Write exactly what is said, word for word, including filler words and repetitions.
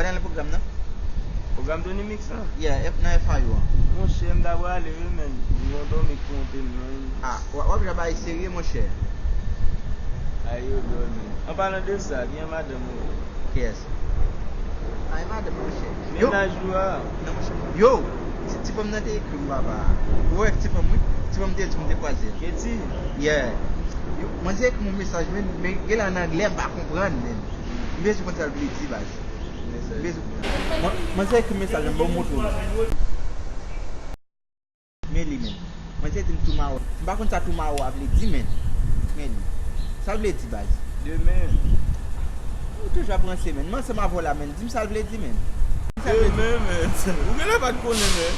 Ou nan pwogram nan? Pwogram Tony Mix lan? Yeah, F, nan F I O an. Monchè, m ta prale wi, men. M gon dòmi k twonpe m, men. Ah, w ap jan bay serye, monchè. Ay, yo dòmi. An palan de sa, gen madanm ou? Kiyès? Ay, madanm, monchè. Yo. Mennaj ou a? Non, monchè. Yo! Ti, ti fanm nan te ekri m, papa. Ou wè ti fanm, wi. Ti fanm te di m te kwaze l. Katie? Yeah. Yo, manzè ekri m yon mesaj, men, men gen l an anglè, m pa konprann, men. M bezwen konn sa l vle di, baz. M bezwen konn. Man-, manzè ekri m mesaj, m ba w montre w. Men li menm. Manzè di m tomorrow. M pa konn sa tomorrow a vle di, men. Men li. Sa l vle di, baz? Demen. Ou toujou ap ranse, men. M ansanm avè w la, men. Di m sa l vle di, men. Di m sa l vle di. Demen, men. Ou genlè pa t konnen, men.